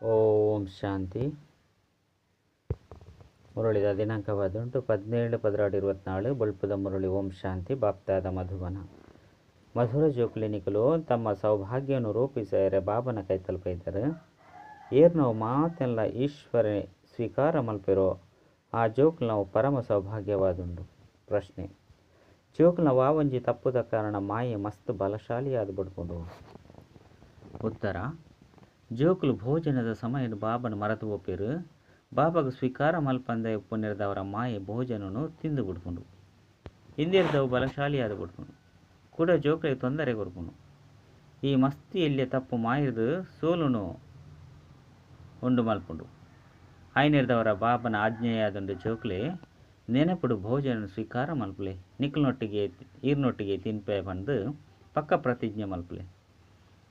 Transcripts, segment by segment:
ಓಂ ಶಾಂತಿ. ಮುರಳಿದ ದಿನಾಂಕವಾದುಂಟು 17/12/24. ಬೊಲ್ಪುದ ಮುರಳಿ. ಓಂ ಶಾಂತಿ. ಬಾಪ್ತಾದ ಮಧುಬನ ಮಧುರ ಜೋಕುಲಿನಿಕಲು ತಮ್ಮ ಸೌಭಾಗ್ಯವನ್ನು ರೂಪಿಸಿದರೆ ಬಾಬನ ಕೈ ತಲುಪಿದ್ದಾರೆ. ಏರ್ನವು ಮಾತೆಲ್ಲ ಈಶ್ವರ ಸ್ವೀಕಾರ ಮಲ್ಪೆರೋ ಆ ಜೋಕುಲ್ನವು ಪರಮ ಸೌಭಾಗ್ಯವಾದುಂಡು. ಪ್ರಶ್ನೆ: ಜೋಕುಲ್ನ ವಾವಂಜಿ ತಪ್ಪುದ ಕಾರಣ ಮಾಯೆ ಮಸ್ತ್ ಬಲಶಾಲಿಯಾದ ಬುಡ್ಪುಂಡು. ಉತ್ತರ: ಜೋಕುಲು ಭೋಜನದ ಸಮಯಡು ಬಾಬನ ಮರತು ಪೋಪೆರು. ಬಾಬಾಗ ಸ್ವೀಕಾರ ಮಲ್ಪಂದೆ ಉಪ್ಪುನಿರ್ದವರ ಮಾಯೆ ಭೋಜನನು ತಿಂದು ಬುಡ್ಪುಂಡು. ಇಂದಿರ್ದವು ಬಲಶಾಲಿಯಾದ ಬುಡ್ಪುಂಡು. ಕೂಡ ಜೋಕುಲಿಗೆ ತೊಂದರೆ ಕೊರ್ಪುಂಡು. ಈ ಮಸ್ತಿ ಎಲ್ಯ ತಪ್ಪು ಮಾಯಿರ್ದು ಸೋಲುನು ಉಂಡು ಮಲ್ಪುಂಡು. ಐನಿರ್ದವರ ಬಾಬನ ಆಜ್ಞೆಯಾದುಂಡು, ಜೋಕುಲೆ ನೆನಪುಡು ಭೋಜನ ಸ್ವೀಕಾರ ಮಲ್ಪುಲೆ, ನಿಕ್ಲನೊಟ್ಟಿಗೆ ಈರ್ನೊಟ್ಟಿಗೆ ತಿನ್ಪೆ ಪಂದು ಪಕ್ಕ ಪ್ರತಿಜ್ಞೆ ಮಲ್ಪುಲೆ.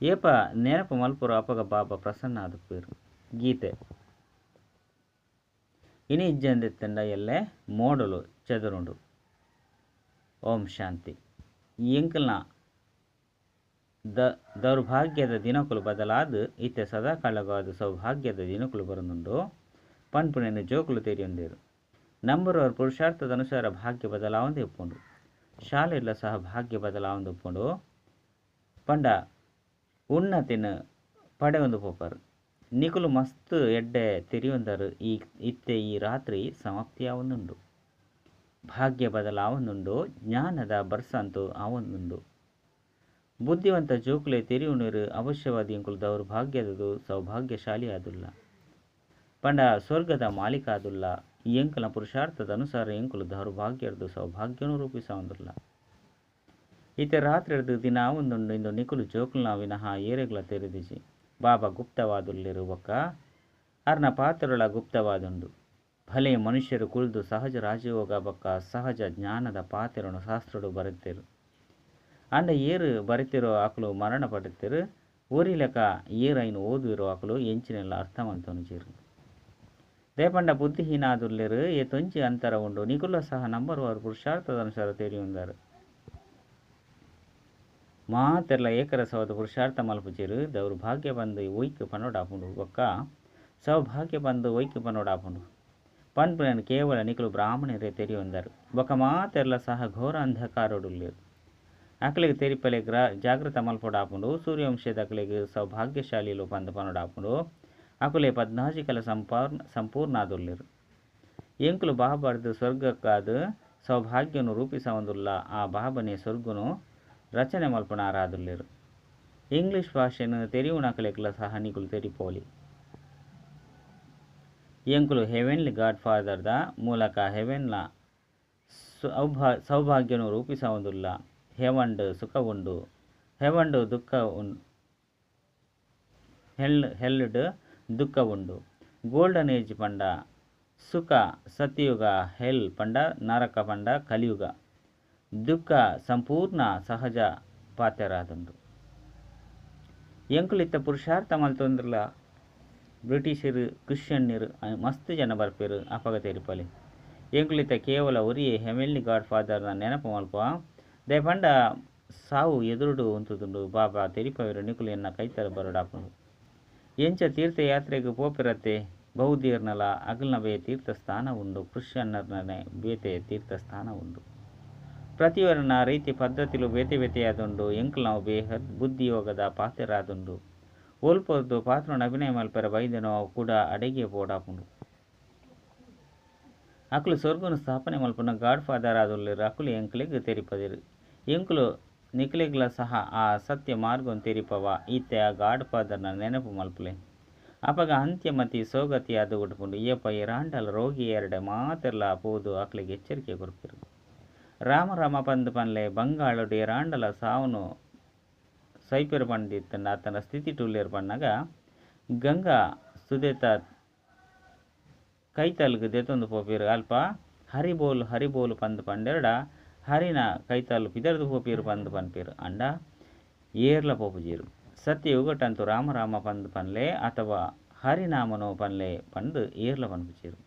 ಏಪ ನೆನಪು ಮಲ್ಪುರು ಅಪಗ ಬಾಬಾ ಪ್ರಸನ್ನ ಆದುಪ್ಪೇರು. ಗೀತೆ ಇನಿ ಇಜ್ಜಂದೆತ್ತಂಡ ಎಲ್ಲೆ ಮೋಡಲು ಚದುರುಂಡು. ಓಂ ಶಾಂತಿ. ಎಂಕಲ್ನ ದೌರ್ಭಾಗ್ಯದ ದಿನಕುಲು ಬದಲಾದ ಇತ್ತೆ ಸದಾಕಾಲವಾದ ಸೌಭಾಗ್ಯದ ದಿನಕುಲು ಬರುನುಂಡು ಪನ್ಪುನೆನ್ ಜೋಕುಲು ತೆರಿಯೊಂದೇರು. ನಂಬರವರ್ ಪುರುಷಾರ್ಥದ ಅನುಸಾರ ಭಾಗ್ಯ ಬದಲಾವಂದೆ ಉಪ್ಪುಂಡು. ಶಾಲೆಡ್ಲ ಸಹ ಭಾಗ್ಯ ಬದಲಾವಂದೆ ಉಪ್ಪುಂಡು. ಪಂಡ ಉನ್ನತಿನ ಪಡೆಯೊಂದು ಪೋಪರು. ನಿಕುಲು ಮಸ್ತ್ ಎಡ್ಡೆ ತೆರಿಯೊಂದರು. ಈ ಇತ್ತೆ ಈ ರಾತ್ರಿ ಸಮಾಪ್ತಿಯಾವೊಂದುಂಡು. ಭಾಗ್ಯ ಬದಲಾವೊಂದುಂಡು. ಜ್ಞಾನದ ಬರ್ಸಂತು ಆವೊಂದುಂಡು. ಬುದ್ಧಿವಂತ ಜೋಕುಲೆ ತೆರಿಯುಣರು ಅವಶ್ಯವಾದಿ ಎಂಕುಲು ದೌರ್ಭಾಗ್ಯದದು ಸೌಭಾಗ್ಯಶಾಲಿ ಆದುಲ್ಲ. ಪಂಡ ಸ್ವರ್ಗದ ಮಾಲೀಕ ಆದುಲ್ಲ. ಈ ಎಂಕಲ್ನ ಪುರುಷಾರ್ಥದ ಅನುಸಾರ ಎಂಕುಲು ದೌರ್ಭಾಗ್ಯರ್ದು ಸೌಭಾಗ್ಯನು ರೂಪಿಸವೊಂದುಲ್ಲ. ಇತ್ತೆ ರಾತ್ರಿರ್ದು ದಿನ ಆವೊಂದುಂಡು. ಇಂದು ನಿಕುಲು ಜೋಕುಲ್ನ ವಿನಃ ಏರೆಗ್ಲ ತೆರಿದಿಜಿ. ಬಾಬಾ ಗುಪ್ತವಾದುಲ್ಲೆರು ಬೊಕ್ಕ ಅರ್ನ ಪಾತ್ರಗಳ ಗುಪ್ತವಾದುಂಡು. ಭಲೆ ಮನುಷ್ಯರು ಕುಳಿದು ಸಹಜ ರಾಜಯೋಗ ಬೊಕ್ಕ ಸಹಜ ಜ್ಞಾನದ ಪಾತ್ರನು ಶಾಸ್ತ್ರಡು ಬರೆತಿರು. ಅಂಡ ಏರು ಬರೆತಿರೋ ಆಕಲು ಮರಣ ಪಡೆತಿರು. ಊರಿಲಕ ಏರೈನು ಓದುವಿರೋ ಆಕಲು ಎಂಚಿನೆಲ್ಲ ಅರ್ಥ ಮಲ್ತೊನುಜೆರು. ದೇಪಂಡ ಬುದ್ಧಿಹೀನ ಆದುಲ್ಲೆರು. ಏತೊಂಜಿ ಅಂತರ ಉಂಡು. ನಿಕುಲ ಸಹ ನಂಬರ್ವಾರು ಪುರುಷಾರ್ಥದ ಅನುಸಾರ ತೆರಿಯುಂದರು. ಮಾತೆರ್ಲ ಏಕರಸವಾದ ಪುರುಷಾರ್ಥ ಮಲ್ಪುಜೆರು. ದೌರ್ಭಾಗ್ಯ ಬಂದು ಒಯ್ಕ್ ಪನೋಡಾಪುಂಡು ಬೊಕ್ಕ ಸೌಭಾಗ್ಯ ಬಂದು ಒಯ್ಕ್ ಪನೋಡಾಪುಂಡು. ಪನ್ಪುನೆನ್ ಕೇವಲ ನಿಕುಲು ಬ್ರಾಹ್ಮಣರೇ ತೆರಿಯೊಂದರು. ಬೊಕ್ಕ ಮಾತೆರ್ಲ ಸಹ ಘೋರ ಅಂಧಕಾರೊಡುಲ್ಲೆರು. ಅಕಲೆಗ್ ತೆರಿಪಲೆ ಜಾಗೃತ ಮಲ್ಪೊಡಾಪುಂಡು. ಸೂರ್ಯವಂಶದ ಅಕಲೆಗ್ ಸೌಭಾಗ್ಯಶಾಲಿಲು ಪಂದ್ ಪನೊಡಾಪುಂಡು. ಅಕುಲೆ ಪದ್ನಾಜಿಕಲ ಸಂಪೂರ್ಣ ಆದುಲ್ಲೆರು. ಎಂಕುಲು ಬಾಬಾರ್ದು ಸ್ವರ್ಗಕ್ಕಾದ ಸೌಭಾಗ್ಯನು ರೂಪಿಸವೊಂದುಲ್ಲ. ಆ ಬಾಬನೆ ಸ್ವರ್ಗನು ರಚನೆ ಮಲ್ಪುನಾರಾದುಲ್ಲೆರು. ಇಂಗ್ಲಿಷ್ ಭಾಷೆನು ತೆರಿಯುಣಕಲೆಗ್ಲ ಸಹ ನಿಕುಲು ತೆರಿಪೋಲಿ. ಎಂಕುಲು ಹೆವೆನ್ಲಿ ಗಾಡ್ ಫಾದರ್ದ ಮೂಲಕ ಹೆವೆನ್ನ ಸೌಭಾಗ್ಯನು ರೂಪಿಸವೊಂದುಲ್ಲ. ಹೆವಂಡ್ ಸುಖ ಉಂಡು, ಹೆವಂಡು ದುಃಖ ಉಂಡು, ಹೆಲ್ಡ್ ದುಃಖ ಉಂಡು. ಗೋಲ್ಡನ್ ಏಜ್ ಪಂಡ ಸುಖ ಸತ್ಯಯುಗ, ಹೆಲ್ ಪಂಡ ನರಕ ಪಂಡ ಕಲಿಯುಗ. ದುಃಖ ಸಂಪೂರ್ಣ ಸಹಜ ಪಾತ್ರರಾದುಂಡು. ಎಂಕುಲಿತ್ತ ಪುರುಷಾರ್ಥ ಮಲ್ತೊಂದ್ರಲ ಬ್ರಿಟಿಷರು ಕ್ರಿಶ್ಚಿಯನ್ನರು ಮಸ್ತ್ ಜನ ಬರ್ಪೇರು. ಅಪಗ ತೆರಿಪಲೆ ಎಂಕುಲಿತ್ತ ಕೇವಲ ಒರಿಯೇ ಹೆವೆನ್ಲಿ ಗಾಡ್ ಫಾದರ್ನ ನೆನಪು ಮಲ್ಪ. ದಯಪಂಡ ಸಾವು ಎದುರುಡು ಉಂತುದುಂಡು. ಬಾಬಾ ತೆರಿಪವರು ನಿಕುಲು ಎನ್ನ ಕೈತರ ಬರಡಾಪುಂಡು. ಎಂಚ ತೀರ್ಥಯಾತ್ರೆಗೆ ಪೋಪಿರತ್ತೆ ಬಹುದೇರ್ನಲ ಅಗಲ್ನ ಬೇ ತೀರ್ಥಸ್ಥಾನ ಉಂಡು. ಕ್ರಿಶ್ಚಿಯನ್ನರ್ನೇ ಬೇತೆ ತೀರ್ಥಸ್ಥಾನ ಉಂಡು. ಪ್ರತಿಯೊರನ ರೀತಿ ಪದ್ಧತಿಲು ಬೇತೆ ಬೇತೆಯಾದುಂಡು. ಎಂಕುಲು ಬೇಹದ್ ಬುದ್ಧಿಯೋಗದ ಪಾತ್ರರಾದುಂಡು. ಒಲ್ಪೊರ್ದು ಪಾತ್ರನ ಅಭಿನಯ ಮಲ್ಪೆರ ಬೈದೆನೋ ಕೂಡ ಅಡೆಗೆ ಪೋಡಾಪುಂಡು. ಅಕುಲು ಸ್ವರ್ಗನು ಸ್ಥಾಪನೆ ಮಲ್ಪುನ ಗಾಡ್ ಫಾದರ್ ಆದುಲ್ಲೆರು. ಅಕುಲು ಎಂಕುಲೆಗ್ ತೆರಿಪದಿರು. ಎಂಕುಲು ನಿಕುಲೆಗ್ಲ ಸಹ ಆ ಸತ್ಯ ಮಾರ್ಗನ್ ತೆರಿಪವ. ಇತ್ತೆ ಆ ಗಾಡ್ ಫಾದರ್ನ ನೆನಪು ಮಲ್ಪುಲೆ. ಅಪಗ ಅಂತ್ಯಮತಿ ಸೋಗತಿಯಾದ ಉಡ್ಪುಂಡು. ಏಪ ಏರಾಂಡಲ ರೋಗಿ ಎರಡೆ ಮಾತೆರ್ಲ ಪೋದು ಅಕ್ಲೆಗ್ ಎಚ್ಚರಿಕೆ ಕೊರ್ಪೆರು. ರಾಮ ರಾಮ ಪಂದ್ ಪನ್ಲೆ. ಬಂಗಾಳಡು ಏರಾಂಡಲ ಸಾವನು ಸೈಪೆರು ಪಂಡಿತ್ತಂಡ ಆತನ ಸ್ಥಿತಿ ಟುಲ್ಲೇರು ಪಣ್ಣಗ ಗಂಗಾ ಸುದೇತ ಕೈತಲ್ಗ್ ದೆತೊಂದು ಪೋಪೆರು. ಅಲ್ಪ ಹರಿಬೋಲು ಹರಿಬೋಲು ಪಂದ್ ಪಂಡೆರಡ ಹರಿನ ಕೈತಲ್ ಪಿದರ್ದು ಪೋಪೆರು ಪಂದ್ ಪನ್ಪೆರು. ಅಂಡ ಏರ್ಲ ಪೋಪುಜೆರು. ಸತ್ಯಯುಗಟಂತು ರಾಮ ರಾಮ ಪಂದ್ ಪನ್ಲೆ ಅಥವಾ ಹರಿನಾಮನು ಪನ್ಲೆ ಪಂದ್ ಏರ್ಲ ಪನ್ಪುಜೆರು.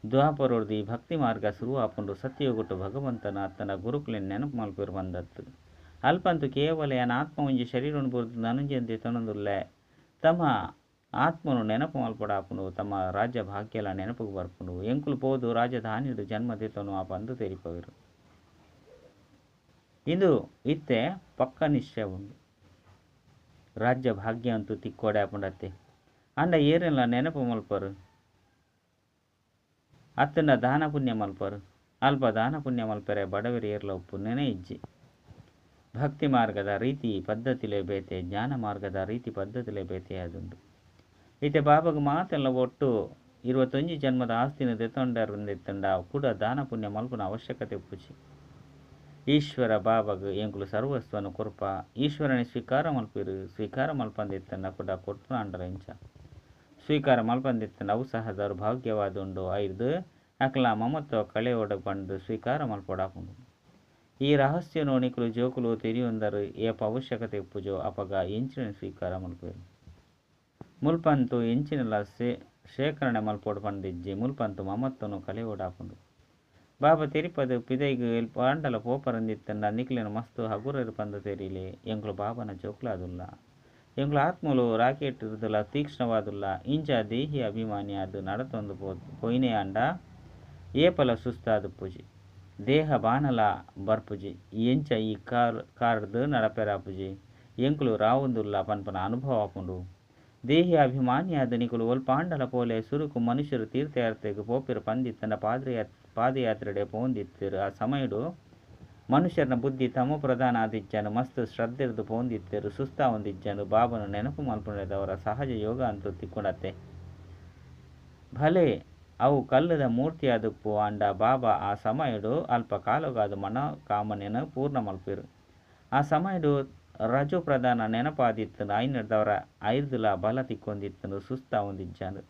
ದ್ವಾಪರೊರ್ದು ಈ ಭಕ್ತಿ ಮಾರ್ಗ ಶುರು ಆಪುಂಡು. ಸತ್ಯಯುಗಟು ಭಗವಂತನ ಅತ್ತನ ಗುರುಕುಲೆನ್ ನೆನಪು ಮಲ್ಪೆರು ಪಂದತ್ತು. ಅಲ್ಪಂತು ಕೇವಲ ಯಾನ್ ಆತ್ಮ ಒಂಜಿ ಶರೀರನು ಬುರ್ದು ನನೊಂಜೆನ್ ದೆತೊನೊಂದುಲ್ಲೆ. ತಮ್ಮ ಆತ್ಮನು ನೆನಪು ಮಲ್ಪೊಡಾಪುಂಡು. ತಮ್ಮ ರಾಜ್ಯ ಭಾಗ್ಯಲ ನೆನಪುಗು ಬರ್ಪುಂಡು. ಎಂಕುಲು ಪೋದು ರಾಜಧಾನಿಡ್ ಜನ್ಮ ದೆತೊನುವ ಪಂದ್ ತೆರಿಪವೆರ್. ಇಂದು ಇತ್ತೆ ಪಕ್ಕ ನಿಶ್ಚಯ ಉಂಡು. ರಾಜ್ಯ ಭಾಗ್ಯ ಅಂತೂ ತಿಕ್ಕೋಡೆ ಆಪುಂಡತ್ತೆ. ಆಂಡ ಏರೆನ್ಲ ನೆನಪು ಮಲ್ಪರು ಅತ್ತಂಡ ದಾನ ಪುಣ್ಯ ಮಲ್ಪರು. ಅಲ್ಪ ದಾನ ಪುಣ್ಯ ಮಲ್ಪೆರೆ ಬಡವೆರ್ ಏರ್ಲ ಉಪ್ಪುನೇನೆ ಇಜ್ಜಿ. ಭಕ್ತಿ ಮಾರ್ಗದ ರೀತಿ ಪದ್ಧತಿಲೇ ಬೇತೆ, ಜ್ಞಾನ ಮಾರ್ಗದ ರೀತಿ ಪದ್ಧತಿಲೇ ಬೇತೆ ಆದುಂಡು. ಇತ್ತೆ ಬಾಬಾಗ್ ಮಾತೆಲ್ಲ ಒಟ್ಟು 21 ಜನ್ಮದ ಆಸ್ತಿನ ದೆತೊಂಡರಿಂದಿತ್ತಂಡ ಕೂಡ ದಾನ ಪುಣ್ಯ ಮಲ್ಪುನ ಅವಶ್ಯಕತೆ ಉಪ್ಪುಜಿ. ಈಶ್ವರ ಬಾಬಾಗ್ ಎಂಕುಲು ಸರ್ವಸ್ವನು ಕೊರ್ಪ. ಈಶ್ವರನೇ ಸ್ವೀಕಾರ ಮಲ್ಪಿರು. ಸ್ವೀಕಾರ ಮಲ್ಪಂದಿತ್ತಂಡ ಕೂಡ ಕೊರ್ಪುನ ಅಂಡಲ ಇಂಚ ಸ್ವೀಕಾರ ಮಲ್ಪಂದಿತ್ತಂಡ ಅವು ಸಹ ದೌರ್ಭಾಗ್ಯವಾದುಂಡು. ಐರ್ದು ಅಕ್ಲ ಮಮತ್ವ ಕಳೆಯೋಡ ಪಂದು ಸ್ವೀಕಾರ ಮಲ್ಪೊಡಾಪುಂಡು. ಈ ರಹಸ್ಯನು ನಿಕುಲು ಜೋಕುಲು ತೆರಿಯೊಂದರು. ಏಪ ಅವಶ್ಯಕತೆ ಉಪ್ಪುಜೋ ಅಪಗ ಎಂಚಿನ ಸ್ವೀಕಾರ ಮಲ್ಪೇರು. ಮುಲ್ಪಂತು ಎಂಚಿನಲ ಶೇಖರಣೆ ಮಲ್ಪೊಡು ಪಂದಿಜ್ಜಿ. ಮುಲ್ಪಂತು ಮಮತ್ವನು ಕಳೆಯೋಡಾಪುಂಡು. ಬಾಬಾ ತೆರಿಪದು ಪಿದೈಗ್ ಪಾಂಡಲ ಪೋಪರಂದಿತ್ತಂಡ ನಿಕ್ಲೆನ ಮಸ್ತ್ ಹಗುರರು ಪಂದು ತೆರಿಲೆ. ಎಂಕುಲು ಬಾಬನ ಜೋಕುಲಾದುಲ್ಲ. ಎಂಕುಲು ಆತ್ಮಲು ರಾಕೆಟ್ ಇರ್ದಲ ತೀಕ್ಷ್ಣವಾದುಲ್ಲ. ಇಂಚ ದೇಹಿ ಅಭಿಮಾನಿ ಅದು ನಡತೊಂದು ಪೋಯಿನೇ ಅಂಡ ಏಪಲ ಸುಸ್ತಾದ ಪೂಜಿ. ದೇಹ ಬಾಣಲ ಬರ್ಪುಜಿ. ಎಂಚ ಈ ಕಾರ್ಡ್ ನಡಪೆರಾಪುಜಿ. ಎಂಕುಲು ರಾವುಂದುಲ್ಲ ಪನ್ಪನ ಅನುಭವ ಆಪುಂಡು. ದೇಹಿ ಅಭಿಮಾನಿಯಾದ ನಿಕುಲು ಒಲ್ಪಾಂಡಲ ಪೋಲೆ. ಸುರುಕು ಮನುಷ್ಯರು ತೀರ್ಥಯಾತ್ರೆಗ್ ಪೋಪೆರು ಪಂದಿತ್ತಂಡ ಪಾದಯಾತ್ರೆಡೆ ಪೋಂದಿತ್ತೆರು. ಆ ಸಮಯಡು ಮನುಷ್ಯರನ ಬುದ್ಧಿ ತಮೋ ಪ್ರಧಾನ ಆದಿಜ್ಜಾನು. ಮಸ್ತ್ ಶ್ರದ್ಧೆರ್ದು ಪೋಂದಿತ್ತೆರು. ಸುಸ್ತಾವೊಂದಿಜ್ಜಾನು. ಬಾಬನ ನೆನಪು ಮಲ್ಪುನದವರ ಸಹಜ ಯೋಗ ಅಂತೂ ತಿಕ್ಕೊಂಡತ್ತೆ. ಭಲೆ ಅವು ಕಲ್ಲುದ ಮೂರ್ತಿಯಾದುಪ್ಪು ಆಂಡ ಬಾಬಾ ಆ ಸಮಯಡು ಅಲ್ಪ ಕಾಲಗಾದ ಮನೋಕಾಮನೆಯನ್ನು ಪೂರ್ಣ ಮಲ್ಪೆರು. ಆ ಸಮಯಡು ರಜೋ ಪ್ರಧಾನ ನೆನಪಾದಿತ್ತನು. ಐನರ್ದವರ ಐರ್ದುಲ ಬಲ ತಿಕ್ಕೊಂದಿತ್ತನು. ಸುಸ್ತಾವೊಂದಿಜ್ಜಾನು.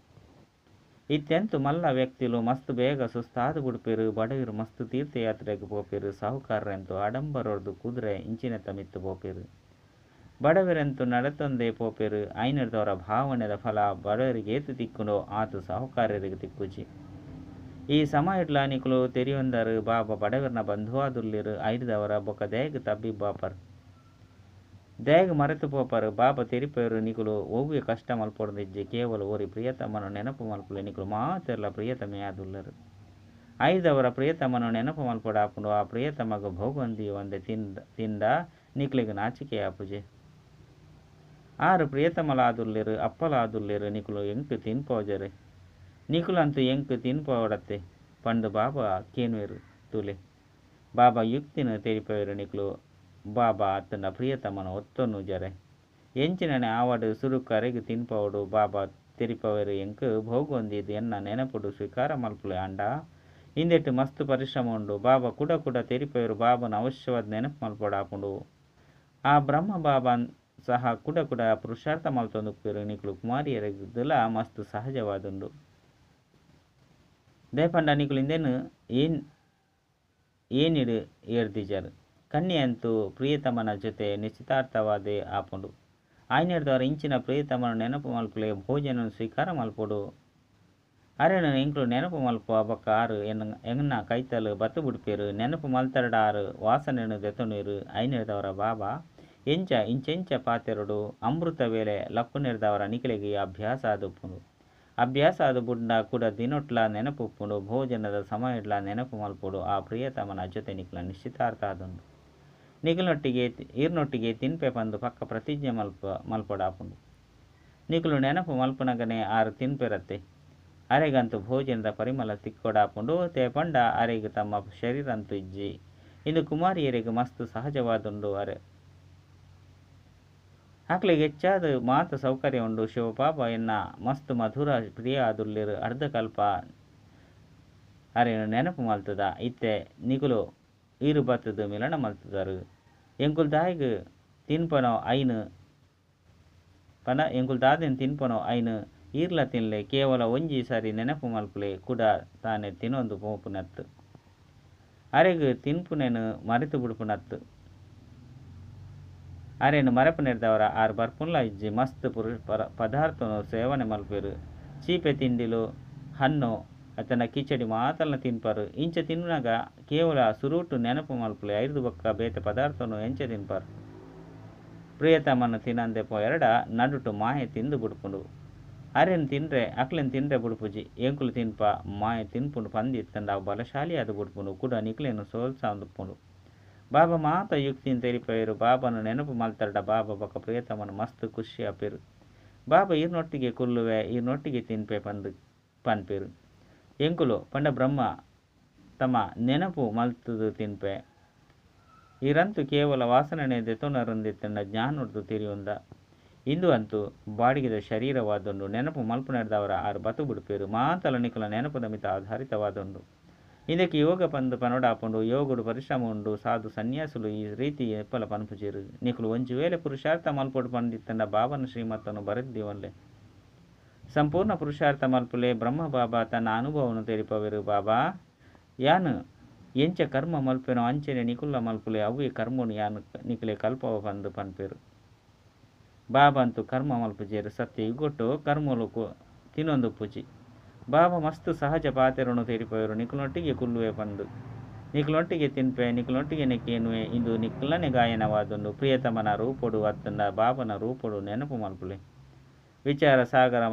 ಇತ್ತೆಂತು ಮಲ್ಲ ವ್ಯಕ್ತಿಲು ಮಸ್ತ್ ಬೇಗ ಸುಸ್ತಾದ ಬುಡ್ಪೆರು. ಬಡವಿರು ಮಸ್ತ್ ತೀರ್ಥಯಾತ್ರೆಗೆ ಪೋಪೆರು. ಸಾಹುಕಾರರೆಂತು ಆಡಂಬರೊರ್ದು ಕುದುರೆ ಇಂಚಿನೆತ್ತ ಮಿತ್ತು ಪೋಪೆರು. ಬಡವರೆಂತು ನಡತೊಂದೇ ಪೋಪೆರು. ಐನರ್ದವರ ಭಾವನೆದ ಫಲ ಬಡವರಿಗೆ ಏತು ತಿಕ್ಕುಂಡೋ ಆತು ಸಾಹುಕಾರರಿಗೆ ತಿಕ್ಕುಜಿ. ಈ ಸಮಯಡ್ಲ ನಿಕುಲು ತೆರಿಯೊಂದರು ಬಾಬಾ ಬಡವರನ ಬಂಧುವಾದುಲ್ಲಿರು. ಐರ್ದವರ ಬೊಕ ದೇಗ್ ತಬ್ಬಿ ಬಾಪರ್ ದೇಗ್ ಮರೆತು ಪೋಪರು. ಬಾಬಾ ತೆರಿಪೇರು ನಿಕುಲು ಒವ್ವೆ ಕಷ್ಟ ಮಲ್ಪೊಡ್ದಿಜ್ಜಿ. ಕೇವಲ ಒರಿ ಪ್ರಿಯತಮನ ನೆನಪು ಮಲ್ಪುಲೆ. ನಿಕುಲು ಮಾತೆರ್ಲ ಪ್ರಿಯತಮೆ ಆದುಲ್ಲರು. ಐದವರ ಪ್ರಿಯತಮನ ನೆನಪು ಮಲ್ಪೊಡಾಪುಂಡು. ಆ ಪ್ರಿಯತಮಗ ಭೋಗಂದಿ ಒಂದೆ ತಿಂದ ನಿಕ್ಲೆಗ್ ನಾಚಿಕೆ ಆಪುಜಿ. ಆರು ಪ್ರಿಯತಮಲಾದುಲ್ಲೆರು ಅಪ್ಪಲಾದುಲ್ಲೆರು. ನಿಕುಲು ಎಂಕ್ ತಿನ್ಪೋಜರೆ. ನಿಕುಲಂತೂ ಎಂಕ್ ತಿನ್ಪೋಡತ್ತೆ ಪಂಡು ಬಾಬಾ ಕೇನುವೆರು ತೂಲೆ. ಬಾಬಾ ಯುಕ್ತಿನ ತೆರಿಪೇರು ನಿಕುಲು ಬಾಬಾ ಅತ್ತಂಡ ಪ್ರಿಯತಮನ ಒತ್ತೊನ್ನು ಜರೆ. ಎಂಚಿನನೆ ಆವಡ್ ಸುರುಕು ಅರೆಗ್ ತಿನ್ಪೋಡು. ಬಾಬಾ ತೆರಿಪವೇರು ಎಂಕ್ ಭೋಗಂದಿದ್ ಎನ್ನ ನೆನಪುಡು ಸ್ವೀಕಾರ ಮಲ್ಪುಲೆ. ಆಂಡ ಇಂದೆಟ್ ಮಸ್ತ್ ಪರಿಶ್ರಮ ಉಂಡು. ಬಾಬಾ ಕುಡ ಕುಡ ತೆರಿಪವೇರು ಬಾಬನ ಅವಶ್ಯವಾದ ನೆನಪು ಮಲ್ಪೊಡಾಪುಂಡು. ಆ ಬ್ರಹ್ಮ ಬಾಬಾ ಸಹ ಕುಡ ಕುಡ ಪುರುಷಾರ್ಥ ಮಲ್ತೊಂದುಪ್ಪೆರು. ನಿಕುಲು ಕುಮಾರಿಯರಿಗ್ದಲ ಮಸ್ತ್ ಸಹಜವಾದುಂಡು. ದಯಪಂಡ ನಿಕುಲು ಇಂದೇನು ಏನಿಡು ಏರ್ದಿಜರು. ಕನ್ಯೆಯಂತೂ ಪ್ರಿಯತಮನ ಜೊತೆ ನಿಶ್ಚಿತಾರ್ಥವಾದೇ ಆಪುಂಡು. ಆಯ್ನೆಡ್ದವರ ಇಂಚಿನ ಪ್ರಿಯತಮನ ನೆನಪು ಮಲ್ಪುಲೆ. ಭೋಜನ ಸ್ವೀಕಾರ ಮಲ್ಪೊಡು. ಅರೆನ ಎಂಕುಲು ನೆನಪು ಮಲ್ಪುವ ಬೊಕ್ಕ ಆರು ಎನ್ನ ಕೈತಲು ಬತ್ತು ಬುಡ್ಪೇರು. ನೆನಪು ಮಲ್ತರಡ ಆರು ವಾಸನೆಯನ್ನು ದೆತೊನುವೆರು. ಐನೆಡ್ದವರ ಬಾಬಾ ಎಂಚ ಇಂಚೆಂಚ ಪಾತೆರೊಡು. ಅಮೃತ ವೇಳೆ ಲಕ್ಕುನೆರ್ದವರ ನಿಕಲೆಗೆ ಅಭ್ಯಾಸ ಆದುಪ್ಪುಂಡು. ಅಭ್ಯಾಸ ಆದು ಬುಡ್ಡ ಕೂಡ ದಿನೊಟ್ಲ ನೆನಪು ಉಪ್ಪುಂಡು. ಭೋಜನದ ಸಮಯಡ್ಲ ನೆನಪು ಮಲ್ಪೊಡು. ಆ ಪ್ರಿಯತಮನ ಜೊತೆ ನಿಕುಲ ನಿಶ್ಚಿತಾರ್ಥ ಆದುಂಡು. ನಿಕುಲೊಟ್ಟಿಗೆ ಈರ್ನೊಟ್ಟಿಗೆ ತಿನ್ಪೆ ಪಂದು ಪಕ್ಕ ಪ್ರತಿಜ್ಞೆ ಮಲ್ಪೊಡಾಪುಂಡು. ನಿಕುಲು ನೆನಪು ಮಲ್ಪುನಗನೆ ಆರು ತಿನ್ಪೆರತ್ತೆ. ಅರೆಗಂತೂ ಭೋಜನದ ಪರಿಮಳ ತಿಕ್ಕೊಡಾಪುಂಡು. ತೇಪಂಡ ಅರೆಗ್ ತಮ್ಮ ಶರೀರ ಅಂತೂ ಇಜ್ಜಿ. ಇಂದು ಕುಮಾರಿಯರಿಗೆ ಮಸ್ತ್ ಸಹಜವಾದುಂಡು. ಅರೆ ಆಕ್ಲೆಗ್ ಹೆಚ್ಚಾದ ಮಾತ ಸೌಕರ್ಯ ಉಂಡು. ಶಿವಬಾಬಾ ಎನ್ನ ಮಸ್ತ್ ಮಧುರ ಪ್ರಿಯ ಆದುಲ್ಲೆರು. ಅರ್ಧಕಲ್ಪ ಅರೆನ ನೆನಪು ಮಲ್ತದ. ಇತ್ತೆ ನಿಕುಲು ಈರು ಬತ್ತದು ಮಿಲನ ಮಲ್ತದರು. ಎಂಕುಲು ದಾಯಿಗ್ ತಿನ್ಪನೋ ಐನು ಪನ ಎಂಕುಲು ದಾದೆನ್ ತಿನ್ಪನೋ ಐನು ಈರ್ಲ ತಿನ್ಲೆ. ಕೇವಲ ಒಂಜಿ ಸಾರಿ ನೆನಪು ಮಲ್ಪುಲೆ. ಕೂಡ ತಾನೆ ತಿನ್ನೊಂದು ಪೋಪುನತ್ತು. ಅರೆಗ್ ತಿನ್ಪುನೇನು ಮರೆತು ಬಿಡ್ಪುನತ್ತು. ಅರೆನು ಮರಪುನೆರ್ದವರ ಆರು ಬರ್ಪುನ್ಲ ಇಜ್ಜಿ. ಮಸ್ತ್ ಪದಾರ್ಥನು ಸೇವನೆ ಮಲ್ಪೆರು. ಚೀಪೆ ತಿಂಡಿಲು ಹಣ್ಣು ಅತ್ತನ ಕಿಚಡಿ ಮಾತಲ್ನ ತಿನ್ಪರು. ಇಂಚ ತಿನ್ನುನಗ ಕೇವಲ ಸುರುಟು ನೆನಪು ಮಲ್ಪುಲೆ. ಐರ್ದು ಬೊಕ್ಕ ಬೇತೆ ಪದಾರ್ಥನು ಎಂಚ ತಿನ್ಪರು. ಪ್ರಿಯತಮನ ತಿನ್ನಂದೆ ಪೋಯರಡ ನಡುಟು ಮಾಯೆ ತಿಂದು ಬುಡ್ಪುಂಡು. ಅರೆನ್ ತಿಂಡ್ರೆ ಅಕ್ಲೆನ್ ತಿಂಡ್ರೆ ಬುಡ್ಪುಜಿ ಎಂಕುಲು ತಿನ್ಪ ಮಾಯ ತಿನ್ಪುಂಡು ಪಂದ್ ಇತ್ತಂಡ ಅವು ಬಲಶಾಲಿ ಆದ್ ಬುಡ್ಪುಂಡು ಕುಡ ನಿಕ್ಲೆನ್ ಸೋಲ್ಸಾವೊಂದುಪ್ಪುಂಡು. ಬಾಬಾ ಮಾತ ಯುಕ್ತಿನ್ ತೆರಿಪೇರು. ಬಾಬಾನ ನೆನಪು ಮಲ್ತರ್ಡ ಬಾಬಾ ಬೊಕ ಪ್ರಿಯತಮನ ಮಸ್ತ್ ಖುಷಿ ಆಪೇರು. ಬಾಬಾ ಈರ್ನೊಟ್ಟಿಗೆ ಕುಲ್ಲುವೆ ಈರ್ನೊಟ್ಟಿಗೆ ತಿನ್ಪೆ ಪಂದ್ ಪನ್ಪೇರು. ಎಂಕುಲು ಪಂಡ ಬ್ರಹ್ಮ ತಮ್ಮ ನೆನಪು ಮಲ್ತದು ತಿನ್ಪೆ. ಈರಂತೂ ಕೇವಲ ವಾಸನೆ ದೆತೊನರಂದಿತ್ತಂಡ ಜ್ಞಾನೊರ್ದು ತೆರಿಯುಂದ. ಇಂದು ಅಂತೂ ಬಾಡಿಗೆದ ಶರೀರವಾದುಂಡು. ನೆನಪು ಮಲ್ಪುನೆರ್ದವರ ಆರು ಬತು ಬಿಡ್ಪೇರು. ಮಾತಲ ನಿಕಲ ನೆನಪುದ ಮಿತ ಆಧಾರಿತವಾದುಂಡು. ಇಂದಕ್ಕೆ ಯೋಗ ಪಂದ್ ಪನೋಡಾಪುಂಡು. ಯೋಗಡು ಪರಿಶ್ರಮ ಉಂಡು. ಸಾಧು ಸನ್ಯಾಸುಲು ಈ ರೀತಿ ಎಪ್ಪಲ ಪನ್ಪುಜೆರು. ನಿಕುಲು ಒಂಜಿ ವೇಳೆ ಪುರುಷಾರ್ಥ ಮಲ್ಪೊಡು ಪಂದಿತ್ತಂಡ ಬಾಬನ ಶ್ರೀಮತನು ಬರೆದಿವನ್ಲೆ. ಸಂಪೂರ್ಣ ಪುರುಷಾರ್ಥ ಮಲ್ಪುಲೆ. ಬ್ರಹ್ಮ ಬಾಬಾ ತನ್ನ ಅನುಭವನು ತೆರಿಪವೆರು. ಬಾಬಾ ಯಾನು ಎಂಚ ಕರ್ಮ ಮಲ್ಪೆನೋ ಅಂಚನೆ ನಿಕುಲ್ಲ ಮಲ್ಪುಲೆ. ಅವ್ವೇ ಕರ್ಮನು ಯಾನು ನಿಕಲೆ ಕಲ್ಪವ ಪಂದ್ ಪನ್ಪೇರು. ಬಾಬಾ ಅಂತೂ ಕರ್ಮ ಮಲ್ಪುಜೆರು. ಸತ್ಯ ಯುಗೊಟ್ಟು ಕರ್ಮಲು ತಿನ್ನೊಂದುಪ್ಪುಜಿ. ಬಾಬಾ ಮಸ್ತ್ ಸಹಜ ಪಾತೆರನು ತೆರಿಪವೆರು. ನಿಕುಲೊಟ್ಟಿಗೆ ಕುಲ್ಲುವೆ ಪಂದ್ ನಿಕುಲೊಟ್ಟಿಗೆ ತಿನ್ಪೆ ನಿಕುಲೊಟ್ಟಿಗೆ ಕೇನುವೆ. ಇಂದು ನಿಕ್ಲನೆ ಗಾಯನವಾದುಂಡು. ಪ್ರಿಯತಮನ ರೂಪೊಡು ಅತ್ತಂಡ ಬಾಬನ ರೂಪೊಡು ನೆನಪು ಮಲ್ಪುಲೆ. ವಿಚಾರ ಸಾಗರ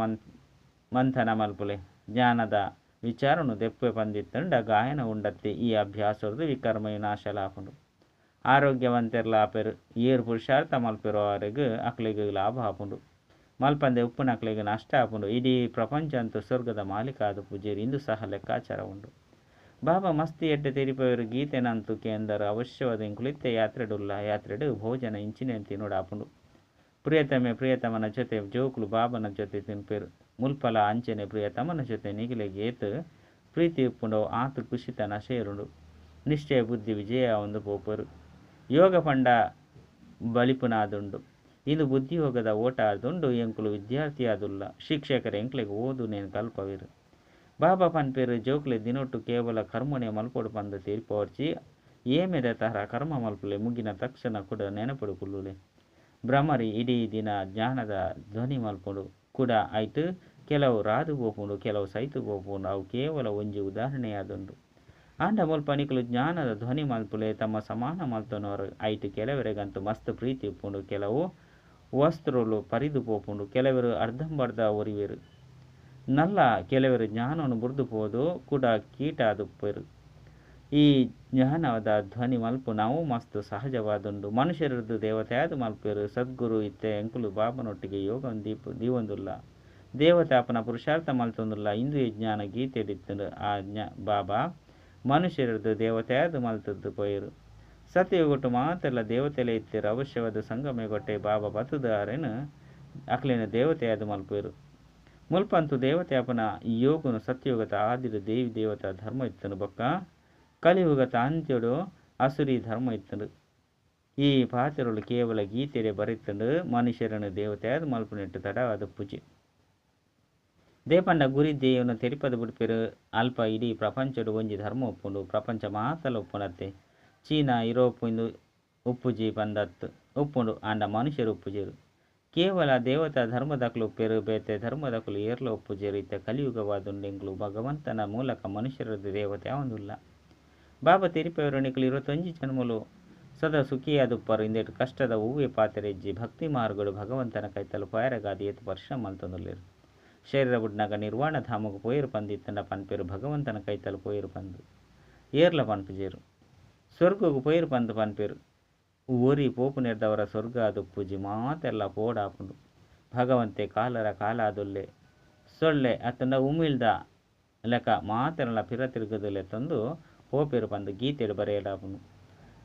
ಮಂಥನ ಮಲ್ಪುಲೆ. ಜ್ಞಾನದ ವಿಚಾರನು ದೆಪ್ಪೆ ಪಂದಿತ್ತಂಡ ಗಾಯನ ಉಂಡತ್ತೆ. ಈ ಅಭ್ಯಾಸೊರ್ದು ವಿಕರ್ಮ ವಿನಾಶಲಾಪುಂಡು. ಆರೋಗ್ಯವಂತೆರ್ಲ ಆಪೆರು. ಏರ್ ಪುರುಷಾರ್ಥ ಮಲ್ಪೆರೋ ಅವರಿಗೆ ಅಕ್ಲೆಗ್ ಲಾಭ ಆಪುಂಡು. ಮಲ್ಪಂದೆ ಉಪ್ಪುನಕ್ಲೆಗ್ ನಷ್ಟ ಆಪುಂಡು. ಇಡೀ ಪ್ರಪಂಚ ಅಂತೂ ಸ್ವರ್ಗದ ಮಾಲೀಕ ಆದ ಪೂಜೆರು. ಇಂದು ಸಹ ಲೆಕ್ಕಾಚಾರ ಉಂಡು. ಬಾಬಾ ಮಸ್ತ್ ಎಡ್ಡೆ ತೆರಿಪವೆರು. ಗೀತೆನಂತೂ ಕೇಂದ್ರ ಅವಶ್ಯವಾದ ಇಂಕುಲಿತ್ತೆ ಯಾತ್ರೆಡುಲ್ಲ. ಯಾತ್ರೆಡು ಭೋಜನ ಇಂಚಿನ ತಿನ್ನೋಡಾಪುಂಡು. ಪ್ರಿಯತಮೆ ಪ್ರಿಯತಮನ ಜೊತೆ ಜೋಕುಲು ಬಾಬನ ಜೊತೆ ತಿನ್ಪೇರು. ಮುಲ್ಪಲ ಅಂಚನೆ ಪ್ರಿಯತಮನ ಜೊತೆ ನಿಗಿಲೆಗ್ ಏತ್ ಪ್ರೀತಿ ಉಪ್ಪುಂಡೋ ಆತ್ ಖುಷಿತನ ಸೇರುಂಡು. ನಿಶ್ಚಯ ಬುದ್ಧಿ ವಿಜಯ ಒಂದು ಪೋಪರು. ಯೋಗ ಪಂಡ ಬಲಿಪುನಾದುಂಡು. ಇಂದು ಬುದ್ಧಿಯೋಗದ ಓಟ ಆದುಂಡು. ಎಂಕುಲು ವಿದ್ಯಾರ್ಥಿ ಆದುಲ್ಲ. ಶಿಕ್ಷಕರ ಎಂಕ್ಲೆಗ್ ಓದು ನೇನು ಕಲ್ಪವೇರು. ಬಾಬಾ ಪನ್ಪೇರು ಜೋಕುಲೆ ದಿನೊಟ್ಟು ಕೇವಲ ಕರ್ಮಣೆ ಮಲ್ಪೊಡು ಪಂದ್ ತೀರ್ಪವರ್ಚಿ. ಏಮೆದ ತರ ಕರ್ಮ ಮಲ್ಪುಲೆ. ಮುಗಿನ ತಕ್ಷಣ ಕೂಡ ನೆನಪುಡು ಕುಲ್ಲುಲೆ. ಭ್ರಮರಿ ಇಡೀ ದಿನ ಜ್ಞಾನದ ಧ್ವನಿ ಮಲ್ಪುಂಡು. ಕೂಡ ಆಯ್ತು ಕೆಲವು ರಾದು ಪೋಪುಂಡು, ಕೆಲವು ಸೈತು ಪೋಪುಂಡು. ಅವು ಕೇವಲ ಒಂಜಿ ಉದಾಹರಣೆಯಾದುಂಡು. ಆಂಡ ಮುಲ್ಪ ನಿಕುಲು ಜ್ಞಾನದ ಧ್ವನಿ ಮಲ್ಪುಲೆ. ತಮ್ಮ ಸಮಾನ ಮಲ್ತೊನವರು. ಐಟ್ ಕೆಲವರೆಗಂತೂ ಮಸ್ತ್ ಪ್ರೀತಿ ಉಪ್ಪುಂಡು. ಕೆಲವು ವಸ್ತ್ರೋಲು ಪರಿದು ಪೋಪುಂಡು. ಕೆಲವರು ಅರ್ಧಂಬರ್ಧ ಒರಿವೆರು. ನಲ್ಲ ಕೆಲವರು ಜ್ಞಾನವನ್ನು ಬುರ್ದು ಪೋದು ಕೂಡ ಕೀಟ ಆದುಪ್ಪೆರು. ಈ ಜ್ಞಾನದ ಧ್ವನಿ ಮಲ್ಪು ನಾವು ಮಸ್ತ್ ಸಹಜವಾದುಂಡು. ಮನುಷ್ಯರದ್ದು ದೇವತೆ ಆದ ಮಲ್ಪೆರು. ಸದ್ಗುರು ಇತ್ತೆ ಎಂಕುಲು ಬಾಬನೊಟ್ಟಿಗೆ ಯೋಗ ದೀಪ ದೀವೊಂದುಲ್ಲ. ದೇವತಾಪನ ಪುರುಷಾರ್ಥ ಮಲ್ತೊಂದುಲ್ಲ. ಇಂದು ಜ್ಞಾನ ಗೀತೆಡಿತ್ತಂಡು. ಆ ಬಾಬಾ ಮನುಷ್ಯರದ್ದು ದೇವತೆ ಆದ ಮಲ್ತದ್ದು ಪೋಯರು. ಸತ್ಯಯುಗೊಟ್ಟು ಮಾತೆಲ್ಲ ದೇವತೆಲೆ ಇತ್ತೆರು. ಅವಶ್ಯವಾದ ಸಂಗಮೆಗೊಟ್ಟೆ ಬಾಬಾ ಬತುದಾರೆನು ಅಕ್ಲಿನ ದೇವತೆಯಾದ ಮಲ್ಪೇರು. ಮುಲ್ಪಂತು ದೇವತೆ ಅಪನ ಯೋಗನು ಸತ್ಯಯುಗತ ಆದಿಡು ದೇವಿ ದೇವತಾ ಧರ್ಮ ಇತ್ತನು. ಬೊಕ್ಕ ಕಲಿಯುಗತ ಅಂತ್ಯಡು ಅಸುರಿ ಧರ್ಮ ಇತ್ತನು. ಈ ಪಾತ್ರಗಳು ಕೇವಲ ಗೀತೆಡೆ ಬರೆತಂಡು. ಮನುಷ್ಯರನ್ನು ದೇವತೆಯಾದ ಮಲ್ಪುನೆಟ್ಟು ತಡವಾದ ಪೂಜೆ. ದೇಪಂಡ ಗುರಿ ದೇವನ ತೆರಿಪದ ಬಿಡ್ಪೇರು. ಅಲ್ಪ ಇಡೀ ಪ್ರಪಂಚಡು ಒಂಜಿ ಧರ್ಮ ಉಪ್ಪುಂಡು. ಪ್ರಪಂಚ ಮಾತಲ ಉಪ್ಪುನತ್ತೆ. ಚೀನಾ ಯುರೋಪ್ ಇಂದು ಉಪ್ಪುಜಿ ಪಂದತ್ತು ಉಪ್ಪುಂಡು. ಆಂಡ ಮನುಷ್ಯರು ಉಪ್ಪುಜೆರು. ಕೇವಲ ದೇವತಾ ಧರ್ಮದಕ್ಲು ಉಪ್ಪೇರು. ಬೇತೆ ಧರ್ಮದಕ್ಲು ಏರ್ಲ ಉಪ್ಪುಜೆರು. ಇತ್ತ ಕಲಿಯುಗವಾದುಂಡು. ಎಂಕ್ಲು ಭಗವಂತನ ಮೂಲಕ ಮನುಷ್ಯರದ್ದು ದೇವತೆ ಆವೊಂದುಲ್ಲ. ಬಾಬಾ ತೆರಿಪವರು ನಿಕ್ಲು 21 ಜನ್ಮಲು ಸದಾ ಸುಖಿಯಾದುಪ್ಪರು. ಇಂದೆಟ್ ಕಷ್ಟದ ಹೂವೆ ಪಾತೆರೆಜ್ಜಿ. ಭಕ್ತಿ ಮಾರ್ಗಡು ಭಗವಂತನ ಕೈತಲು ಪಯರಗಾದ ಏತು ಪರಿಶ್ರಮ ಮಲ್ತೊಂದುಲ್ಲೆರು. ಶರೀರ ಬುಡ್ನಾಗ ನಿರ್ವಾಣ ಧಾಮకు ಪೋಯರು ಪಂದಿತ್ತಂಡ ಪನ್ಪೇರು. ಭಗವಂತನ ಕೈತಲು ಪೋಯರು ಪಂದು ಏರ್ಲ ಪನ್ಪುಜೆರು. ಸ್ವರ್ಗకు ಪೋಯರು ಪಂದು ಪನ್ಪೇರು. ಒರಿ ಪೋಪು ನೆರ್ದವರ ಸ್ವರ್ಗ ಆದುಪ್ಪುಜಿ. ಮಾತೆಲ್ಲ ಪೋಡಾಪುಂಡು. ಭಗವಂತೆ ಕಾಲರ ಕಾಲಾದುಲ್ಲೆ. ಸೊಳ್ಳೆ ಅತ್ತಂಡ ಉಮಿಳ್ದ ಲೆಕ್ಕ ಮಾತೆಲ್ಲ ಪಿರ ತಿರುಗದುಲ್ಲೆ ತಂದು ಪೋಪೇರು ಪಂದು ಗೀತೆಡು ಬರೆಯಲಾಪುಂಡು.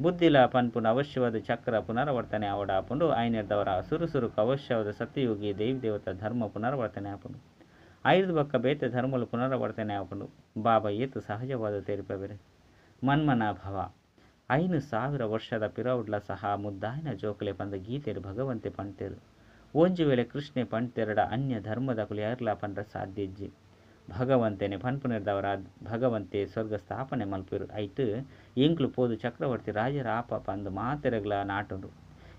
ಬುದ್ಧಿಲ ಪನ್ಪುಂಡು. ಅವಶ್ಯವಾದ ಚಕ್ರ ಪುನರಾವರ್ತನೆ ಆವಡಾಪುಂಡು. ಐನೆರ್ದವರ ಸುರು ಸುರುಕು ಅವಶ್ಯವಾದ ಸತ್ಯಯೋಗಿ ದೇವಿ ದೇವತಾ ಧರ್ಮ ಪುನರಾವರ್ತನೆ ಆಪುಂಡು. ಐದು ಬೊಕ್ಕ ಬೇತೆ ಧರ್ಮಲು ಪುನರಾವರ್ತನೆ ಆಪುಂಡು. ಬಾಬಾ ಏತು ಸಹಜವಾದ ತೆರಿಪವೆರು. ಮನ್ಮನ ಭವ 5000 ವರ್ಷದ ಪಿರವುಡ್ಲ ಸಹ ಮುದ್ದಾಯಿನ ಜೋಕುಲೆ ಪಂದ ಗೀತೆಡು ಭಗವಂತೆ ಪಂತೇರು. ಒಂಜಿ ವೇಳೆ ಕೃಷ್ಣೆ ಪಂತೇರಡ ಅನ್ಯ ಧರ್ಮದಕುಲು ಯಾರ್ಲ ಪಂಡ್ರ ಸಾಧ್ಯ ಇಜ್ಜಿ. ಭಗವಂತನೆ ಪನ್ಪುನೆರ್ದವರ ಭಗವಂತೆ ಸ್ವರ್ಗ ಸ್ಥಾಪನೆ ಮಲ್ಪೆರು. ಐಟ್ ಎಂಕ್ಲು ಪೋದು ಚಕ್ರವರ್ತಿ ರಾಜರ ಆಪ ಪಂದು ಮಾತೆರೆಗ್ಲ ನಾಟುಂಡು.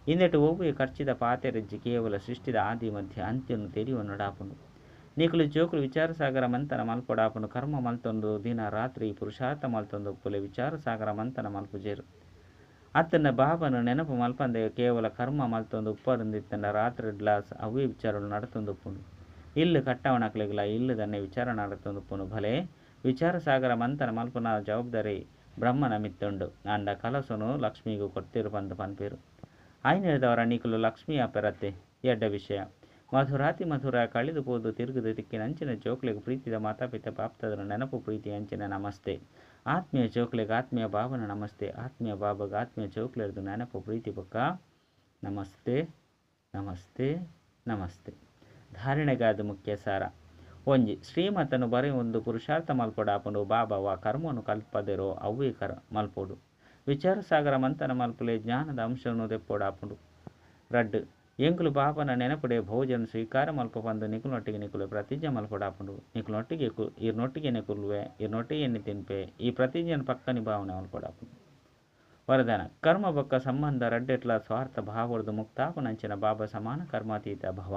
ಇಂದೆಟ್ ಒವ್ವೆ ಖರ್ಚಿದ ಪಾತೆರೆಜ್ಜಿ. ಕೇವಲ ಸೃಷ್ಟಿದ ಆದಿ ಮಧ್ಯ ಅಂತ್ಯನು ತೆರಿಯುವ ನಡಾಪುಂಡು. ನಿಕುಲು ಜೋಕುಲು ವಿಚಾರಸಾಗರ ಮಂಥನ ಮಲ್ಪೊಡಾಪುಂಡು. ಕರ್ಮ ಮಲ್ತೊಂದು ದಿನ ರಾತ್ರಿ ಪುರುಷಾರ್ಥ ಮಲ್ತೊಂದು ಉಪ್ಪುಲೆ. ವಿಚಾರಸಾಗರ ಮಂಥನ ಮಲ್ಪುಜೆರು. ಅತ್ತಂಡ ಬಾಬನ ನೆನಪು ಮಲ್ಪಂದೆ ಕೇವಲ ಕರ್ಮ ಮಲ್ತೊಂದು ಉಪ್ಪರಂದಿತ್ತಂಡ ರಾತ್ರಿಡ್ಲ ಅವೇ ವಿಚಾರಗಳು ನಡತೊಂದು ಉಪ್ಪುಂಡು. ಇಲ್ಲ್ ಕಟ್ಟಾವುನಕ್ಲೆಗ್ಲಾ ಇಲ್ಲ್ದನ್ನೇ ವಿಚಾರ ನಡತೊಂದುಪ್ಪುಂಡು. ಭಲೆ ವಿಚಾರ ಸಾಗರ ಮಂಥನ ಮಲ್ಪುನ ಜವಾಬ್ದಾರಿ ಬ್ರಹ್ಮನ ಮಿತ್ತ್ ಉಂಡು. ಆಂಡ ಕಲಶೊನು ಲಕ್ಷ್ಮೀಗ್ ಕೊರ್ತೆರ್ ಪಂದ್ ಪನ್ಪೆರ್. ಆಯಿನೆಡ್ದಾವರ ನಿಕುಲು ಲಕ್ಷ್ಮೀ ಆಪೆರತ್ತೆ. ಎಡ್ಡೆ ವಿಷಯ. ಮಧುರಾತಿ ಮಧುರ ಕಳೆದು ಪೋದು ತಿರುಗುದು ತಿಕ್ಕಿನಂಚಿನ ಜೋಕ್ಲೆಗ್ ಪ್ರೀತಿದ ಮಾತಾಪಿತ ಬಾಪ್ತಾದನ ನೆನಪು ಪ್ರೀತಿ ಅಂಚಿನ ನಮಸ್ತೆ. ಆತ್ಮೀಯ ಜೋಕ್ಲೆಗ್ ಆತ್ಮೀಯ ಬಾಬನ ನಮಸ್ತೆ. ಆತ್ಮೀಯ ಬಾಬಗ್ ಆತ್ಮೀಯ ಜೋಕ್ಲೆರ್ದ್ ನೆನಪು ಪ್ರೀತಿ ಬೊಕ್ಕ ನಮಸ್ತೆ ನಮಸ್ತೆ ನಮಸ್ತೆ. ಧಾರಣೆಗಾದ್ ಮುಖ್ಯ ಸಾರ. ಒಂಜಿ ಶ್ರೀಮತನು ಬರೆಯೊಂದು ಪುರುಷಾರ್ಥ ಮಲ್ಪೊಡಾಪುಂಡು. ಬಾಬಾ ವಾ ಕರ್ಮನು ಕಲ್ಪದೆರೋ ಅವ್ವೇ ಕರ್ ಮಲ್ಪೊಡು. ವಿಚಾರ ಸಾಗರ ಮಂಥನ ಮಲ್ಪುಲೆ ಜ್ಞಾನದ ಅಂಶನು ದೆಪ್ಪೊಡಾಪುಂಡು. ರಡ್ಡ್ ಎಂಕುಲು ಬಾಬನ ನೆನಪುಡೆ ಭೋಜನ ಸ್ವೀಕಾರ ಮಲ್ಪ ಪಂದ್ ನಿಕುಲ್ನೊಟ್ಟಿಗೆ ನಿಕುಲು ಪ್ರತಿಜ್ಞೆ ಮಲ್ಪೊಡಾಪುಂಡು. ನಿಕುಲ್ನೊಟ್ಟಿಗೆ ಇರ್ನೊಟ್ಟಿಗೆ ಕುಲ್ಲುವೆ ಇರ್ನೊಟ್ಟಿಗೆ ಎಣ್ಣೆ ತಿನ್ಪೆ ಈ ಪ್ರತಿಜ್ಞೆನ ಪಕ್ಕ ನಿಭಾವಣೆ ಮಲ್ಪೊಡಾಪುಂಡು. ವರದಾನ ಕರ್ಮ ಬೊಕ್ಕ ಸಂಬಂಧ ರಡ್ಡೆಟ್ಲ ಸ್ವಾರ್ಥ ಭಾವರ್ದು ಮುಕ್ತಾಪನಂಚಿನ ಬಾಬಾ ಸಮಾನ ಕರ್ಮಾತೀತ ಭವ.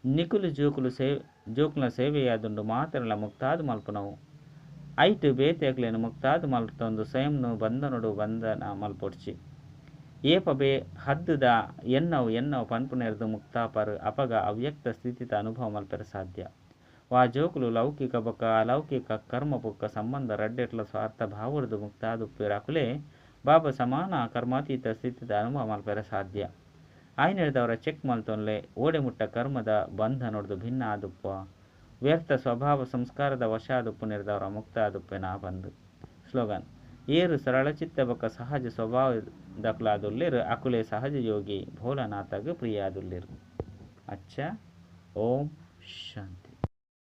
ನಿಕುಲು ಜೋಕುಲು ಸೇವೆ ಜೋಕುಲ್ನ ಸೇವೆಯಾದುಂಡು ಮಾತೆರ್ಲ ಮುಕ್ತಾದ್ ಮಲ್ಪುನವು. ಐಟ್ ಬೇತೆಕ್ಲೆನ್ ಮುಕ್ತಾದ್ ಮಲ್ತೊಂದು ಸ್ವಯಂನು ಬಂಧನೊಡು ಬಂಧನ ಮಲ್ಪೊಡ್ಚಿ. ಏಪ ಬೇ ಹದ್ದುದ ಎನ್ನವು ಎನ್ನವು ಪನ್ಪುನೆರ್ದ್ ಮುಕ್ತಾಪರ್ ಅಪಗ ಅವ್ಯಕ್ತ ಸ್ಥಿತಿತ ಅನುಭವ ಮಲ್ಪೆರೆ ಸಾಧ್ಯ. ವಾ ಜೋಕುಲು ಲೌಕಿಕ ಬೊಕ್ಕ ಅಲೌಕಿಕ ಕರ್ಮ ಬೊಕ್ಕ ಸಂಬಂಧ ರಡ್ಡೆಟ್ಲ ಸ್ವಾರ್ಥ ಭಾವರ್ದು ಮುಕ್ತಾದುಪ್ಪೆರ್ ಅಕುಲೇ ಬಾಬಾ ಸಮಾನ ಕರ್ಮಾತೀತ ಸ್ಥಿತಿತ ಅನುಭವ ಮಲ್ಪೆರೆ ಸಾಧ್ಯ. ಆಯಿನೆಡ್ದಾವರ ಚೆಕ್ ಮಲ್ತೊನ್ಲೆ ಓಡೆ ಮುಟ್ಟ ಕರ್ಮದ ಬಂಧನೊಡ್ದು ಭಿನ್ನ ಆದುಪ್ಪ ವ್ಯರ್ಥ ಸ್ವಭಾವ ಸಂಸ್ಕಾರದ ವಶ ಆದುಪ್ಪುನೆರ್ದಾವರ ಮುಕ್ತ ಆದುಪ್ಪೆನಾ ಪಂದ್. ಸ್ಲೋಗನ್ ಏರು ಸರಳಚಿತ್ತ ಬೊಕ್ಕ ಸಹಜ ಸ್ವಭಾವ ದಕುಲಾದುಲ್ಲೆರ್ ಅಕುಲೇ ಸಹಜ ಯೋಗಿ ಭೋಲಾನಾಥಗ್ ಪ್ರಿಯಾದುಲ್ಲೆರ್. ಅಚ್ಚ ಓಂ ಶಾಂತಿ.